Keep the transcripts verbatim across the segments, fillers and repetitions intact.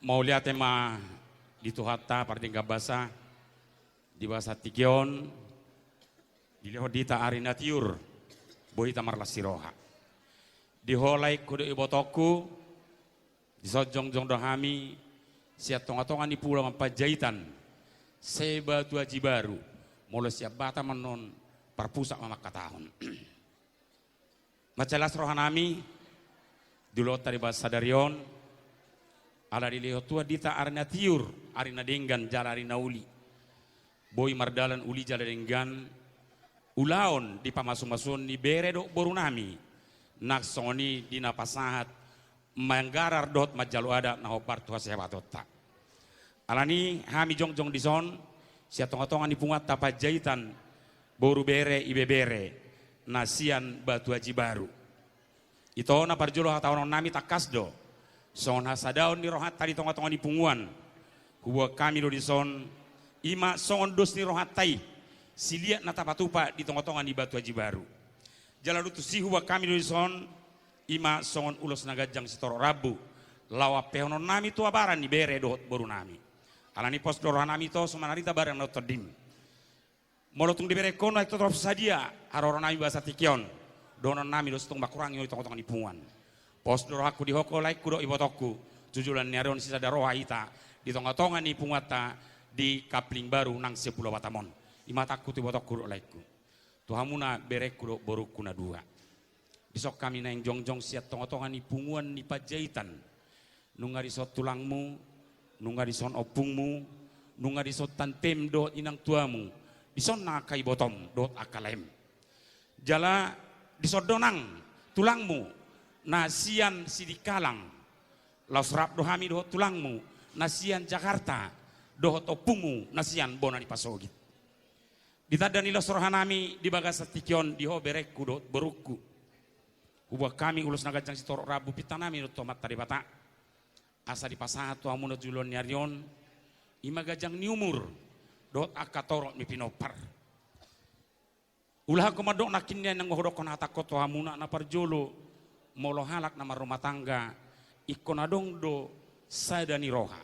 Mauliate ma di Tuhanta pardenggan basa, di bagasan tingki on, dilehon hita ari na tiur, boi hita marlas ni roha. Di ho laengku dohot ibotongku, dison jongjong do hami, sian tongatonga ni Punguan Panjaitan, se Batu Aji Baru, molo sian Batak annon parpusat ma mangkatahon. Mansai las rohanami, di ulaonta di bagasan sadari on, ala dilehon Tuhan hita ari na tiur, ari na denggan, jala ari na uli. Boi mardalan uli jala denggan, ulaon di pamasumasuon ni bere dohot borunami, nang songon i di na pasahat, manggarar dohot manjalo adat na hombar tu hasehatonta. Alani hami jongjong dison, sian tongatonga ni punguanta Panjaitan, boru bere ibebere, na sian Batu Aji Baru. Ito na parjolo hatahonon nami tangkas do, songon hasadaon ni rohanta di tongatonga ni punguan, huboan hami do dison, i ma songon dos ni rohanta i, siliat na tapatupa di tongatonga ni Batu Aji Baru. Jala tusi huboan hami do dison, i ma songon ulos na ganjang sitorop rambu, laho ampehonon nami tu abaran ni bere dohot borunami. Alani pos do rohanami ito, so manarita barang na tondim. Molo tung diberengkon, ai torop sadia haroronami bagasan tingki on, dohononnami do so tung mangkurangi ho di tongatonga ni punguan. Pos do rohangku di ho, laengku dohot ibotongku, tu joloan ni ari on sisada roha hita, di tongatonga ni punguanta, di Kapling Baru nang se Pulo Batam on. I ma hatangku tu ibotongku dohot laengku. Tu hamuna berengku dohot borungku na dua. Dison hami naeng jongjong sian tongatonga ni punguan ni Panjaitan. Nunga dison tulangmu, nunga dison ompungmu, nunga dison tantem dohot inang tuamu, dison nang angka ibotom dohot angka laem. Jala dison do nang tulangmu, na sian Sidikalang. Laos rap do hami dohot tulangmu, na sian Jakarta, dohot ompungmu, na sian Bona ni Pasogit. Ditanda ni las rohanami di bagasan tingki on di ho berengku dohot borungku. Huboan hami ulos na ganjang sitorop rambu, pintanami do tu Amanta Debata. Asa dipasahat tu hamuna tu joloan ni ari on, i ma ganjang ni umur, dohot angka torop ni pinompar. Ulahanku mandok nangkin nian naeng hudokkon hatangkon tu hamuna, na parjolo, molo halak na marrumah tangga, ingkon adong do sada ni roha.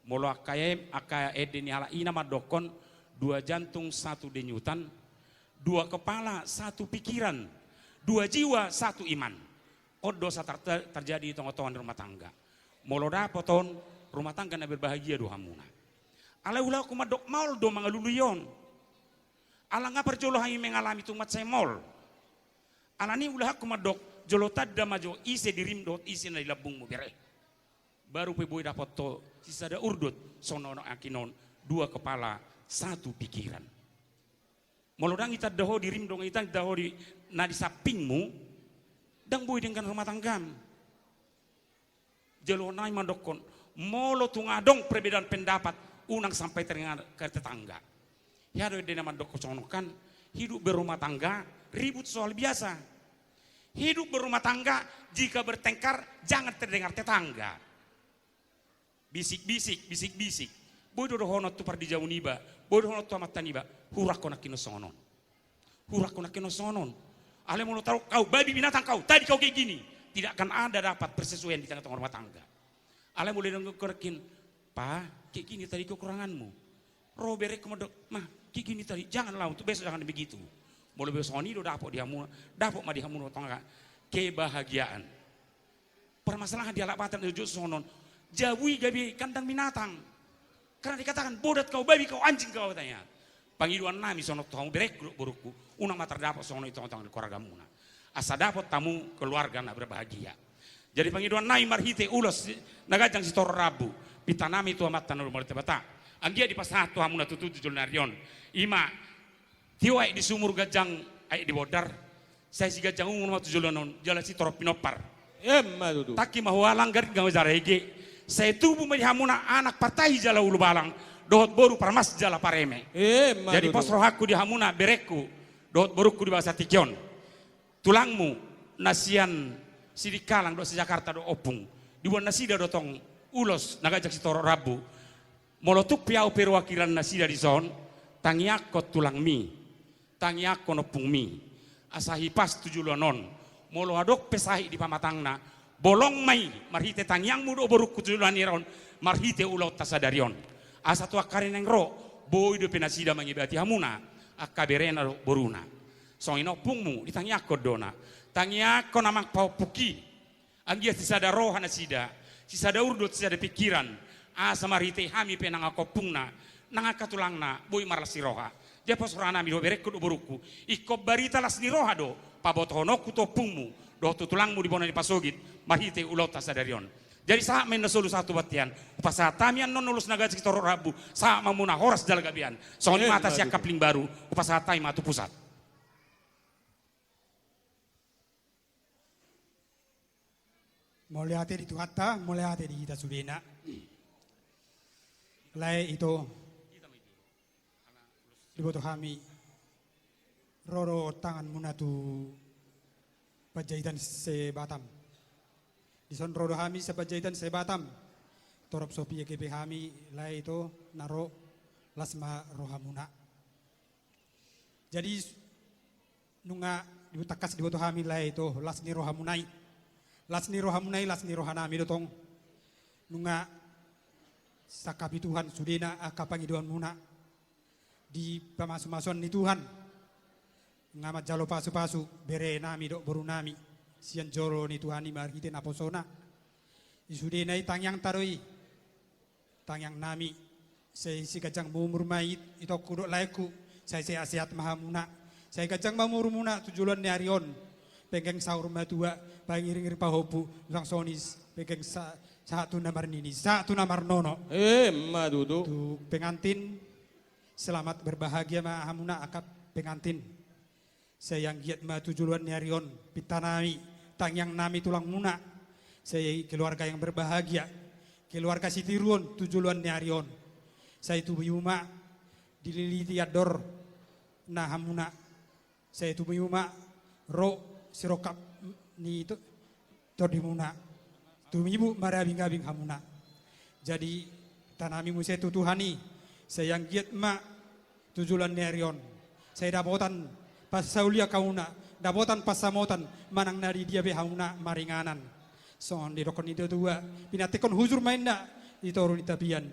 Molo angka em-, angka ende ni halak i na mandokkon, dua jantung satu denyutan, dua kepala satu pikiran, dua jiwa satu iman. On do sa ter-, terjadi di tongatonga ni rumah tangga. Molo dapot on, rumah tangga na berbahagia do hamuna. Alai ulahanku mandok maol do mangalului on. Ala nga parjolo hami mengalami tung mansai maol. Alani ulahanku mandok, jolo tanda ma jo ise dirim dohot ise na di lambungmu bere. Baru pe boi dapot ho sisada urdot, songon na nangkin on, dua kepala, satu pikiran. Molo ndang itanda ho dirim dohot itanda ho di, na di sampingmu, ndang boi denggan rumah tanggam. Jolo nai mandokkon, molo tung adong perbedaan pendapat, unang sampai terdengar ke tetangga. Hea do ende na mandokkon songon on kan, hidup berumah tangga, ribut soal biasa. Hidup berumah tangga, jika bertengkar, jangan terdengar tetangga. Bisik-bisik, bisik-bisik. Boi do dohonon tu pardijamu niba, boi dohonon tu amanta niba, hurang ho nangkin on songon on. Hurang ho nangkin on songon on. Alai molo tahu kau babi binatang kau, tadi kau kayak gini, tidak akan ada dapat persesuaian di tengah-tengah rumah tangga. Alai molo didok ho nangkin, "Pa, kayak gini tadi kekuranganmu." Ro berengku mandok, "Ma, kayak gini tadi, jangan lah, untuk besok jangan begitu." Molo besok songon i do dapot di hamu, dapot ma di hamu tongka kebahagiaan. Permasalahan di halak Batak na jujur songon on. Jabu i gabe kandang binatang. Karena dikatakan, "Bodat kau, babi kau, anjing kau," katanya. Pangidoan nami songon on tu hamu berengku dohot borungku, unang ma tardapot songon on di tongatonga ni keluargamuna. Asa dapot hamu keluarga na berbahagia. Jadi pangidoan nami marhite ulos na ganjang sitorop rambu, pinta nami tu Amanta na Martua Debata, anggiat dipasahat tu hamuna tutu tu joloan ni ari on. I ma tio aek di sumur, ganjang aek di bondar. Sai siganjang umur ma tu joloan on, jala sitorop pinompar. Emma tutu. Tangki ma hualang, garing ma hujarege. Sai tubu ma di hamuna anak partahi jala ulubalang, dohot boru parmas jala pareme. Emma tutu. Jadi pos rohangku di hamuna berengku dohot borungku di bagasan tingki on. Tulangmu na sian Sidikalang dohot si Jakarta dohot ompung, diboan nasida do tong ulos na ganjang sitorop rambu. Molo tung pe ahu perwakilan nasida dison, tangiangkon tulangmi, tangiangkon ompungmi, asa hipas tu joloan on. Molo adong pe sahit di pamatangna, Bolong ma i marhite tangiangmu dohot borungku tu joloan ni ari on, marhite ulaonta sadari on. Asa tu angka ari naeng ro, boi dope nasida mangibati hamuna, angka berena dohot boruna. Songon i na ompungmu, ditangiangkon do na. Tangiangkon amang pahompungki. Anggiat sisada roha nasida, sisada urdot, sisada pingkiran. Asa marhite hami pe nang angka ompungna, nang angka tulangna, boi marlas ni roha. Jadi pos rohanami dohot berengku dohot borungku. Ingkon barita las ni roha do pabotohononku tu ompungmu dohot tu tulangmu di bona ni pasogit, marhite ulaonta sadari on. Jadi sahat ma inna solu sahat tu bontean. Hupasahat hami annon ulos na ganjang sitorop rambu, sahat ma hamuna horas jala gabean. Songon i ma hata siangkap lingbaru, hupasahat hami ma tu pusat. Mauliate di Tuhanta, mauliate di hita sudena. Lae ito, diboto hami ro do tanganmuna tu Panjaitan se-Batam. Dison ro do hami sian Panjaitan se-Batam. Torop so piga pe hami, lae ito, na ro, las ma rohamuna. Jadi nunga ditangkas diboto hami, lae ito, las ni rohamuna i. Las ni rohamuna i, las ni rohanami do tong. Nunga sangkapi Tuhan sudena angka pangidoanmuna di pamasumasuon ni Tuhan. Nunga manjalo pasupasu berenami dohot borunami sian jolo ni Tuhan i marhite naposona. I sudena i tangiangta do i. Tangiangnami, sai siganjang umur ma i, itongku dohot laengku, sai sehat-sehat ma hamuna, sai ganjang ma umurmuna tu joloan ni ari on, penggeng saur matua, pangiringiring pahompu, suang songon i, penggeng sa-, sahat tu na marnini, sahat tu na marnono. Emma tutu. Tu pengantin, selamat berbahagia ma hamuna angka pengantin. Sai anggiat ma tu joloan ni ari on, pintanami, tangiangnami tulangmuna. Sai keluarga yang berbahagia, keluarga sitiruon tu joloan ni ari on. Sai tubu ma dililiti andor na hamuna. Sai tubu ma ro sirongkap ni to-, tondimuna. Tumibu marabingabing hamuna. Jadi tanami muse tu Tuhan i, sai anggiat ma tu joloan ni ari on, sai dapotan parsaulian hamuna, dapotan pansamotan, manang na di dia pe hamuna maringanan. Songon didokkon ni natuatua, pinantikhon hujur ma inna di toru ni tapian.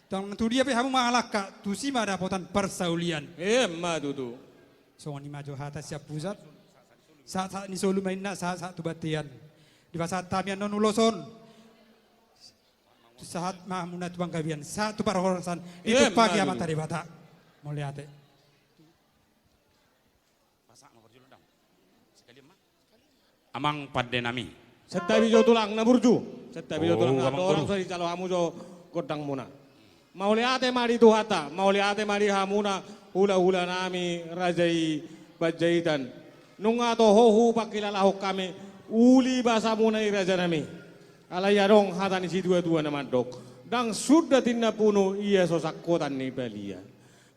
Tong tu dia pe hamu mangalangka, tusi ma dapotan parsaulian. Emma tutu. Songon i ma jo hata sian pusat. Sahat-sahat ni solu ma inna, sahat-sahat tu bontean. Dipasahat hami annon ulos on. Sahat ma hamuna tu panggabean, sahat tu parhorasan, ditumpaki Amanta Debata. Mauliate. Amang pandenami. Santabi jo tulang na burju. Santabi jo tulang na burju. Sai jalo hamu jo gondangmuna. Mauliate ma di Tuhanta, mauliate ma di hamuna hulahulanami raja i Panjaitan. Nunga toho hupangkilalahon hami uli basamuna i rajanami. Alai adong hata ni situatua na mandok, ndang suda tinda punu ia so sangkotan ni balia.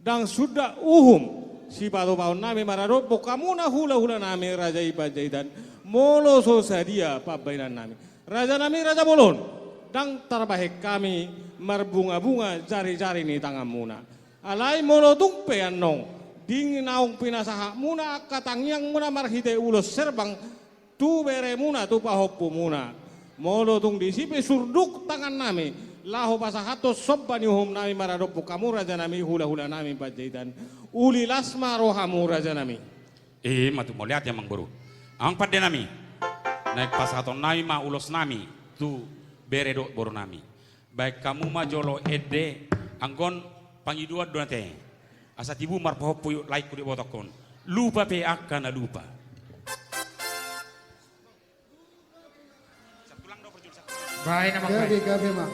Ndang suda uhum sipatupaonnami maradophon hamuna hulahulanami raja i Panjaitan, molo so sadia pambahenannami. Rajanami raja bolon, ndang tarbahen hami marbungabunga jarijari ni tanganmuna. Alai molo tung pe annon dingin naung pinasahatmuna angka tangiangmuna marhite ulos serbang tu beremuna, tu pahompumuna. Molo tung disi pe surduk tangannami laho pasahathon somba ni uhumnami maradophon hamu rajanami hulahulanami Panjaitan, uli las ma rohamu rajanami. I ma tutu, mauliate amangboru. Amang pandenami, naeng pasahatonnami ma ulosnami tu bere dohot borunami. Baen hamu ma jolo ende, anggo on pangidoan do ate. Asa tibu marpahompu laengku, dibotohon. Lupa pe angka na lupa. Baen amang, baen. Gabe, gabe ma.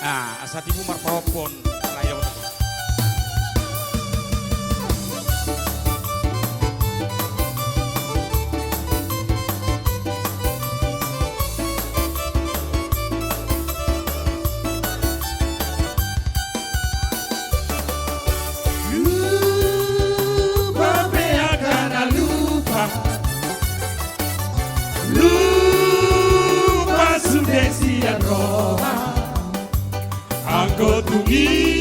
Ah, asa tibu marpahompu on. Lupa pe angka na lupa. Lupa sude sian roha. Anggo tung i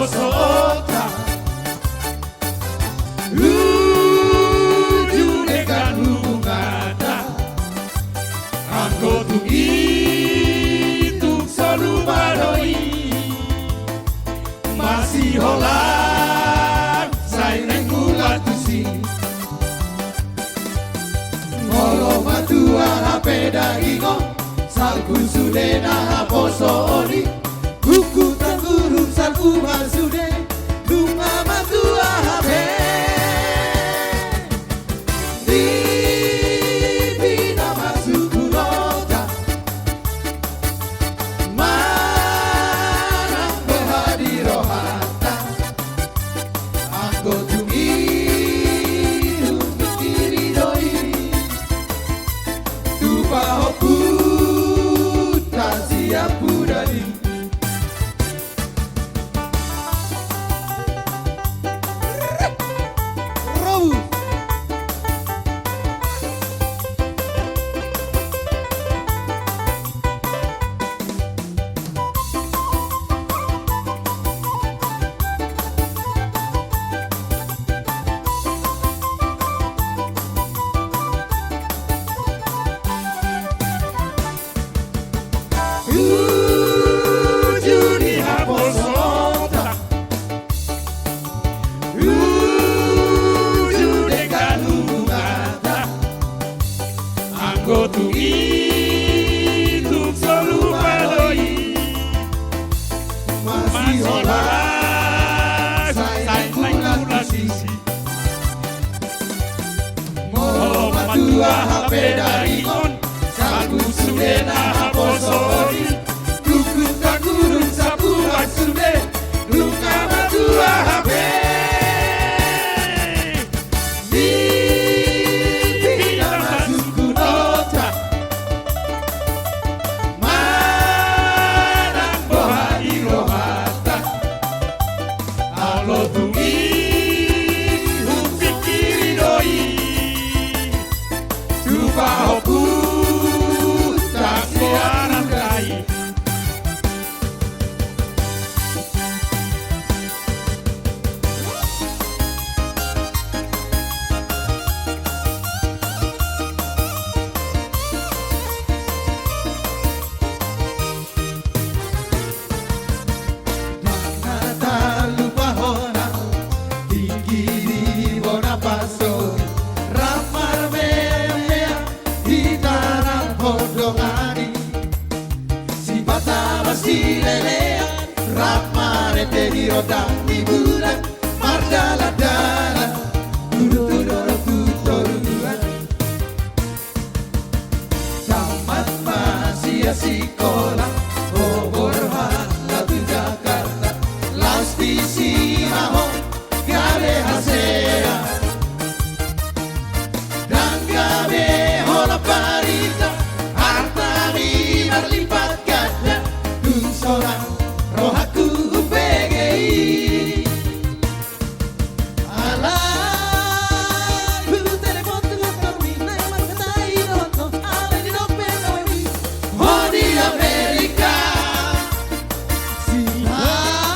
Sota. Uju denggan hubunganta. Anggo tung i tung so lupa do i. Masiholan sai naeng mulak tusi. Molo matua hape daingon, salpu sude na haposoon i. Hungkun tanggurung salpu ma sude, nunga matua hape. Di pina masuk hulota. Manang boha di rohanta. Anggo tung i hupikiri do i. Tu pahompunta sian Pudadi. Robu. Uju di haposoonta. Uju denggan hubunganta. Anggo tung i tung so lupa do i. Masiholan sai naeng mulak tusi. Molo matua hape daingon, salpu sude na haposoon i. Hungkun tanggurung salpu ma sude, nunga matua hape. Di pina masuk hulota. Manang boha di rohanta. Anggo tung i hupikiri do i. Tu pahompunta sian Pudadi. Ndang na talupa hona tingki di bona paso, rap marmeamea hita rap hondongan i. Sipata masilelean rap marende di rondang ni bulan, mardalandalan tu dolok tu toruan. Tamat ma sian sikola, ho borhat laho tu Jakarta, laos disi ma ho gabe hasea. Ndang gabe holan barita, artami marlipat ganda, tung sonang rohangku humbege i. Alai hutelepon tu doktormi, naeng markatai dohot ho, alai didok pe nuaeng i, ho di Amerika.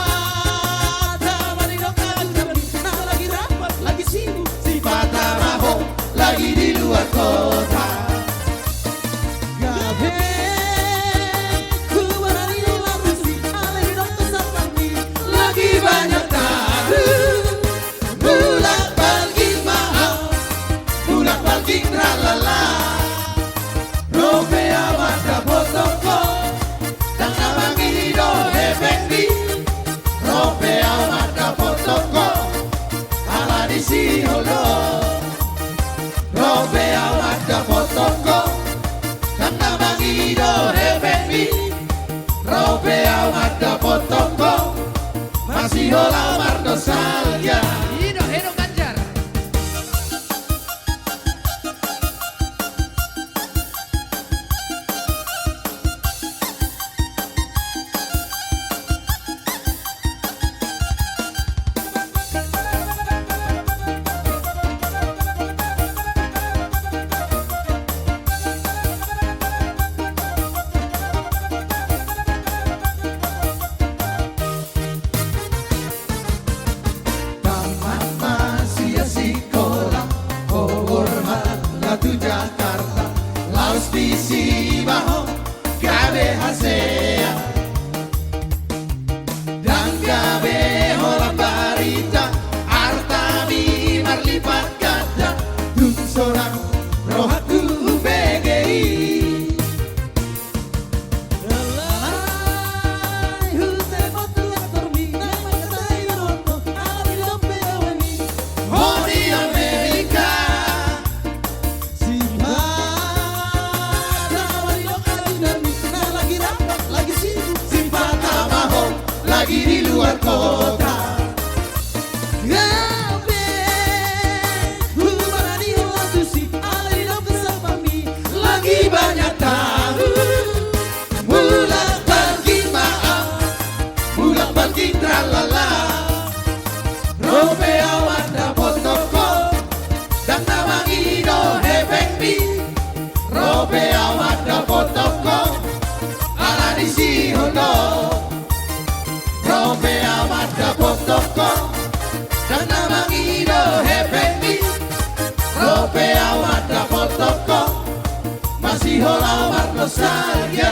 Sipata ma didok doktormi, na lagi rapat, lagi sibuk, sipata ma ho lagi di luar kota. Gabe hubarani do larusi, alai didok tu satpammi, lagi banyak tamu. Mulak balging ma au, mulak balging ralala. Ro pe au mandapothon ho, ndang na mangido hepengmi. Ro pe au mandapothon ho, ala ni sihol do. Ro pe au mandapothon ho, ndang na mangido hepengmi. Ro pe au mandapothon ho, masihola marnostalgia. I do, i do Ganjar. Kota. Gabe, humarani ho tusi, ala didok sampami, lagi banyak tahu. Mulak balging ma ahu, mulak balging tralala. Ro pe ahu mandapothon ho, ndang na mangido hepengmi. Ro pe ahu mandapothon ho, ala disi ho do. Ro pe ahu mandapothon ho, ndang na mangido hepengmi. Ro pe ahu mandapothon ho, masihola marnostalgia.